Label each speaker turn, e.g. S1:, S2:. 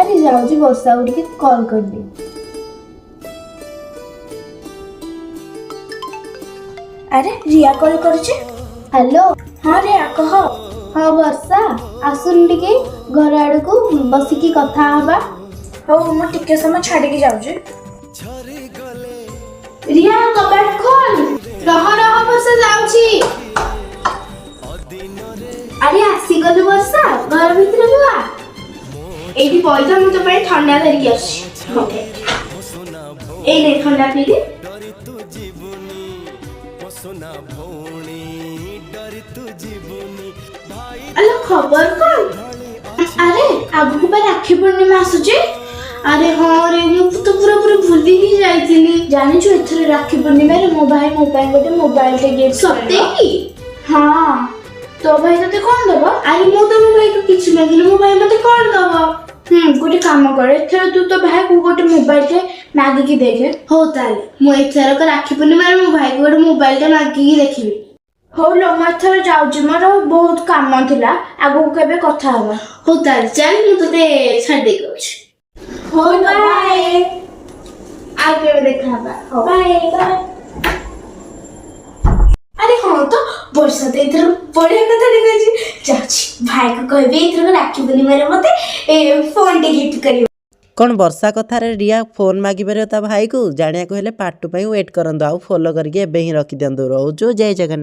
S1: ଆରେ, ଯାଉଛି, ବର୍ଷାକୁ ଟିକେ କଲ୍ କରିବି।
S2: ଆରେ, ରିୟା କଲ୍ କରୁଛି।
S1: ହ୍ୟାଲୋ।
S2: ହଁ ରିୟା, କହ।
S1: ହଁ ବର୍ଷା, ଆସୁନୁ ଟିକେ ଘର ଆଡ଼କୁ, ବସିକି କଥା ହବା।
S2: ହଉ, ମୁଁ ଟିକେ ସମୟ ଛାଡ଼ିକି ଯାଉଛି।
S1: ରିୟା, କବାଟ ଖୋଲ। ରହ ରହ ବର୍ଷା, ଯାଉଛି। ଆରେ, ଆସିଗଲୁ ବର୍ଷା, ଘର ଭିତରକୁ ଆ।
S2: ଏଇଠି ବଇଥା, ମୁଁ ତୋ ପାଇଁ ଥଣ୍ଡା ଧରିକି ଆସୁଛି।
S1: ହଉ, ଏଇ ନେ, ଥଣ୍ଡା ପିଇଦେ।
S3: ଡରି ତୁ ଯିବୁନି ମୋ ସୁନା ଭଉଣୀ, ଡରି ତୁ ଯିବୁନି ଭାଇ।
S1: ଆଲୋ, ଖବର କଣ? ଆରେ, ଆଗକୁ ବା ରାକ୍ଷୀ ପୂର୍ଣ୍ଣିମା ଆସୁଛି। ଆରେ ହଁ ରେ, ମୁଁ ତ ପୁରା ପୁରି ଭୁଲି ହିଁ ଯାଇଥିଲି।
S2: ଜାଣିଛୁ, ଏଥର ରାକ୍ଷୀ ପୂର୍ଣ୍ଣିମାରେ ମୋ ଭାଇ ମୋ ପାଇଁ ଗୋଟେ ମୋବାଇଲଟେ ଗିଫ୍ଟ।
S1: ସତେ କି?
S2: ହଁ, ତୋ ଭାଇ ତୋତେ କଣ ଦବ?
S1: ଆରେ, ମୁଁ ତ ମୋ ଭାଇକୁ କିଛି ମାଗିଲି, ମୋ ଭାଇ ମତେ କଣ ଦବ?
S2: ଗୋଟେ କାମ କର, ଏଥର ତୁ ତୋ ଭାଇକୁ ଗୋଟେ ମୋବାଇଲଟେ ମାଗିକି ଦେଖେ।
S1: ହଉ ତାହେଲେ, ମୁଁ ଏଥରକ ରାକ୍ଷୀ ପୂର୍ଣ୍ଣିମାରେ ମୋ ଭାଇକୁ ଗୋଟେ ମୋବାଇଲଟେ ମାଗିକି ଦେଖିବି।
S2: ହଉ ଲୋ, ମୁଁ ଏଥର ଯାଉଛି, ମୋର ବହୁତ କାମ ଥିଲା। ଆଗକୁ କେବେ କଥା ହବା।
S1: ହଉ ତାହେଲେ ଚାଲ, ମୁଁ ତୋତେ ଛାଡ଼ି ଦେଇକି ଆଉଛି।
S2: ହଉ, ବାଏ।
S1: ଆଉ କେବେ ଦେଖା ହବା।
S2: Bye bye. ଆରେ ହଁ ତ, ବର୍ଷା ତ ଏଥର ବଢିଆ କଥା କହିଛି। ଯାଉଛି, ଭାଇକୁ କହିବି ଏଥରକ ରାକ୍ଷୀ ପୂର୍ଣ୍ଣିମାରେ ମତେ ଫୋନଟେ ଗିଫ୍ଟ କରିବ।
S4: କ'ଣ ବର୍ଷା କଥାରେ ରିୟା ଫୋନ୍ ମାଗିପାରିବ ତା ଭାଇକୁ? ଜାଣିବାକୁ ହେଲେ ପାର୍ଟ 2 ପାଇଁ ୱେଟ୍ କରନ୍ତୁ ଆଉ ଫଲୋ କରିକି ଏବେ ହିଁ ରଖିଦିଅନ୍ତୁ। ରହୁଛୁ, ଜୟ ଜଗନ୍ନାଥ।